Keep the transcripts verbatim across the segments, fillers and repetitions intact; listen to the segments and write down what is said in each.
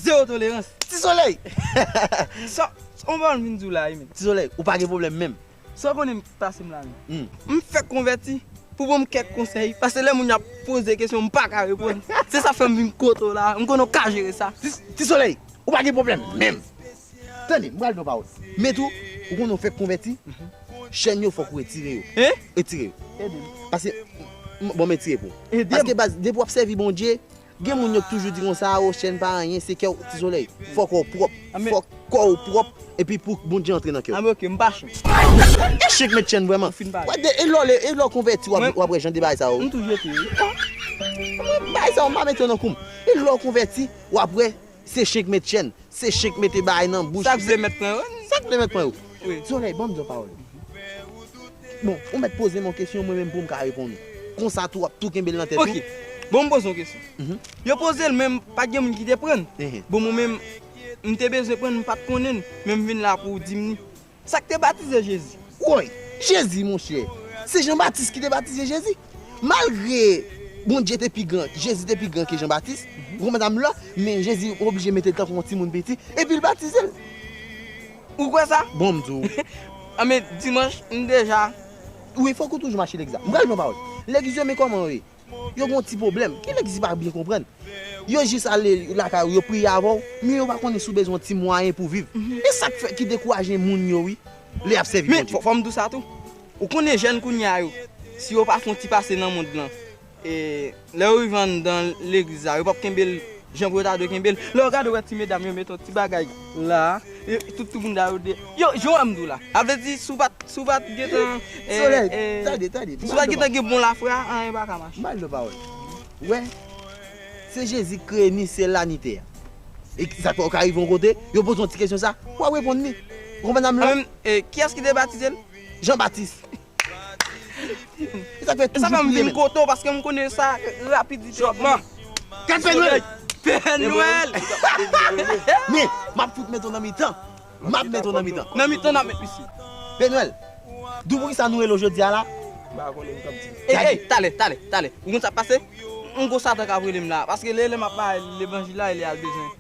Zewo tolerans. Ti Solèy! Sa, on ba m vin di w la, wi, men. Ti Solèy, ou pa gen pwoblèm menm. Sa w konnen m pase m la, men. Hmm. M fèk konvèti. Pou ban m kèk konsèy. Paske lè moun y ap poze kesyon, m pa ka reponn. Se sa fè m vin kote w la. M konnen w ka jere sa. Ti, Ti Solèy, ou pa gen pwoblèm menm. Tande, m pral di w pawòl. Men tou, ou konnen w fèk konvèti, chèn yo fòk ou retire yo. Hein? Retire yo. Ede m. Paske, m- bon, men tire pou. Ede m. Paske baz, depi w ap sèvi Bondye, gen moun yo k toujou di konsa, o, chèn pa anyen, se kè w, Ti Solèy. Fòk kò w pwòp. Fòk kò w pwòp, epi pou Bondye antre nan kè w. Anben, ok, m pa chen. E chen k met chèn vrèman. Ou fin pale. Wè, de- e lè w le- e lè w konvèti, w ap- w ap wè jan de bagay sa yo. M tou jete, wi. Bagay sa yo, m pa mete yo nan kou m. E lè w konvèti, w ap wè, se chen k met chèn. Se chen k mete bagay nan bouch. Sa k vle mèt pran yo. Sa k vle mèt pran yo. Wi. Solèy, ban m di w pawòl. Bon, ou mèt poze m yon kesyon, mwen menm pou m ka reponn ou. Konsa tou, w ap tou kenbe l nan tèt ou. Ok. Bon, m poze yon kesyon. Mhm. Yo poze l, men pa t gen moun ki te pran l. Mhm. Bon, mwen menm, m te bezwen pran l, m pa t konnen l, men m vin la pou w di m li. Sa k te batize Jezi? Woy, Jezi, monchè, se Jan Batis ki te batize Jezi. Malgre Bondye te pi gran, Jezi te pi gran ke Jan Batis, ou konprann sa m la, men Jezi oblije mete l tankou yon timoun piti, epi l batize l. Ou kwè sa? Bon, m di w. Anben, dimanch, m deja. Wi, fòk ou toujou mache legliz la. M pral di w yon pawòl. Legliz yo, men kòman yo ye? Yo gen yon ti pwoblèm. Gen legliz pa byen konprann. Yo jis ale lakay ou, yo priye avè w, men yo pa konnen si w bezwen yon ti mwayen pou viv. E sa k fè ki dekouraje moun yo, wi, lè y ap sèvi Bondye. Men, fò, fò m di w sa tou. Ou konnen jèn kounye a yo, si yo pa fè yon ti pase nan mond lan, e, lè yo rive anndan legliz la, yo p ap kenbe l jan pou yo ta dwe kenbe l. Lè w gade, w wè ti medam yo mete yon ti bagay la, e, tout, tout moun da yo de. Yo, jan w wè m di w la. A vle di, si w pa t, si w pa t gentan, e, Solèy, e, tande, tande, si w pa t gentan gen bon lafwa, anyen pa ka mache. M ba l yon pawòl. Wè, se Jezi k kreye ni syèl la, ni tè a. E sa fè w ka rive yon kote, yo poze yon ti kesyon sa, w ap reponn li. Ou konprann sa m la? Anben, e, kiyès ki te batize l? Jan Batis. E sa fè toujou priye, men. E sa fè m vin kote w, paske m konnen sa rapidite. Chòpman. Gad Pè Nwèl! Pè Nwèl! Men, m ap fout mete w nan mitan. M ap mete w nan mitan. Nan mitan, n ap met misye. Pè Nwèl, di w poukisa nou rele w jodi a la? M pa konnen, m t ap di. Ey, ey, talè, talè, talè. Ou konn sa k pase? Yon gwo Satan k ap rele m la. Paske lè, lè m ap bay levanjil la, e lè a l bezwen.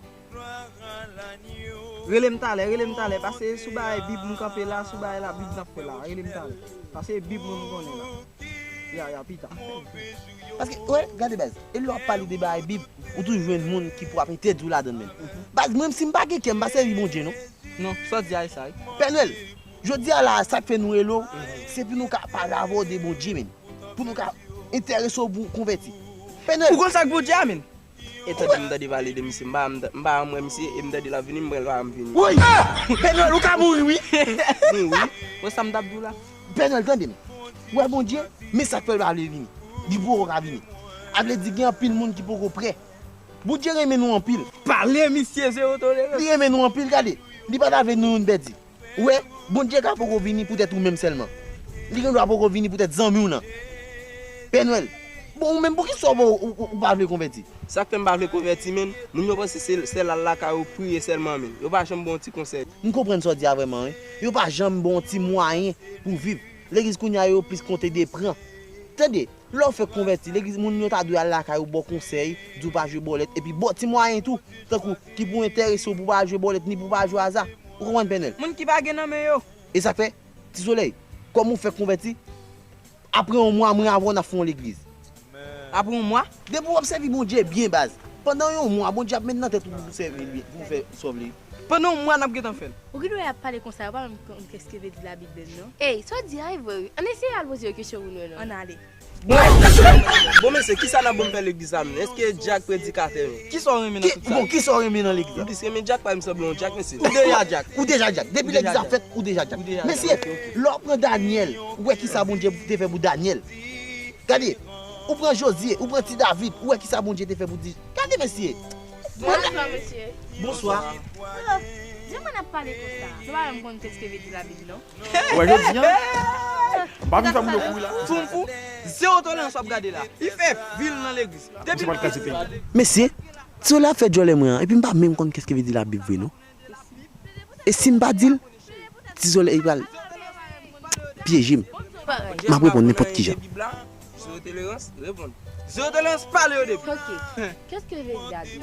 Rele m talè, rele m talè, paske sou bagay Bib m kanpe la, sou bagay la Bib n ap fè la, rele m talè. Paske Bib mwen m konnen la. Ya, ya, pita. Paske, wè, gade baz, e lè w ap pale de bagay Bib, ou toujou jwenn moun ki pou ap entèdi w ladan l menm. Baz, mwen menm si m pa gen kè, m pa sèvi Bondye non. Non, sa w di a e sa wi. Pè Nwèl, jodi a la, sa k fè nou rele w, se pou nou ka pale avè w de Bondye menm. Pou nou ka enterese w pou w konvèti. Pè Nwèl. Ou konn sa k Bondye a menm? E tande m tande pale de misye, m pa, m ta- m pa janm wè misye, e m tande l ap vini, m pran l pa janm vini. Woy! Pè Nwèl, ou ka mouri wi! Wi, wi. Wè sa m t ap di w la? Pè Nwèl, tande m. Wè Bondye, men sa k fè l pa vle vini. Li poko ka vini. A vle di gen anpil moun ki poko prè. Bondye renmen nou anpil. Pale misye, zewo tolerans. Li renmen nou anpil, gade. Li pa ta vle nou youn pèdi. Ou wè, Bondye ka poko vini poutèt ou menm sèlman. Li gen dwa poko vini poutèt zanmi w nan. Pè Nwèl, bon, ou menm poukisa w, ou, ou, ou pa vle konvèti? Sa k fè m pa vle konvèti, menn, moun yo panse se sèl al lakay ou priye sèlman, menn. Yo pa janm ba w ti konsèy. M konprann sa w di a vrèman, wi. Yo pa janm ba w ti mwayen pou viv. Legliz kounye a yo plis konte de pran. Tande, lè w fèk konvèti, legliz moun yo ta dwe al lakay ou ba w konsèy, di w pa jwe bòlèt, epi ba w ti mwayen tou, tankou ki pou enterese w pou w pa jwe bòlèt ni pou w pa jwe aza. Ou konprann, Pè Nwèl? Moun ki pa gen nan men yo. E sa k fè, Ti Solèy, kòm ou fèk konvèti, apre yon mwa, mwen avè w n ap fè yon legliz. Apre yon mwa? Depi w ap sèvi Bondye byen, baz, pandan yon mwa, Bondye ap met nan tèt ou pou w sèvi l byen, pou w fè sa w vle. Pandan yon mwa, n ap gentan fè l. Ou gen dwa ap pale konsa, yo pa menm konn kèske vle di Labib menm, non. Ey, sa w di a, e vre, wi. Ann eseye al poze yo kesyon pou nou wè, non. Ann ale. Bon, bon, mesye, kisa n ap ban m fè legliz la menm? Èske Dyak predikatè menm? Kisa w renmen nan tout sa? Bon, kisa w renmen nan legliz la? M plis renmen Dyak, pa m sanble yon Dyak, mesye. Ou deja Dyak. Ou deja Dyak. Depi legliz la fèt, ou deja Dyak. Mesye, lè w pran Danyèl, ou wè kisa Bondye te fè pou Danyèl. Gade, ou pran Jozye, ou pran ti David, ou wè kisa Bondye te fè pou di. Gade, mesye. Bonswa, mesye. Bonswa. Oh, jan mwen ap pale konsa. Nou pa menm konn kèske vle di Labib, non. Ou wè jodi a, m pa vin fè moun yo kouri la. Foum fou, zewo tolerans w ap gade la. Li fè vil nan legliz. Depi l kraze peyi. Mesye, Ti Solèy ap fè djòlè mwen an, epi m pa menm konn kèske vle di Labib vre non. E si m pa di l, Ti Solèy pral pyeje m. M ap reponn nenpòt kijan. Zewo tolerans, reponn. Zero tolerans, pale yo depi. Ok. Qu'est-ce que Jésus a dit?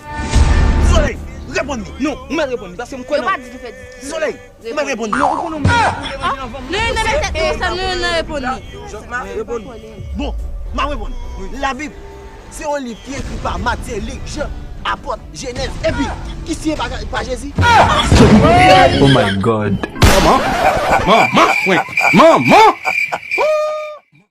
Solèy, reponn li. Non, ou mèt reponn li, paske m kwè Yo pa nan. Di nou fè diskisyon. Solèy, ou mèt reponn li. Non, ou konnen ou mèt reponn li anvan m. Non, non, non, non, reponn li. Jòkma, reponn li. Bon, m ap reponn. Labib se yon liv ki ekri pa Matye, Lik, Jan, Apòt, Jenèz. Epi, ki siyen pa, pa Jezi? Oh my God. Manman, manman, manman.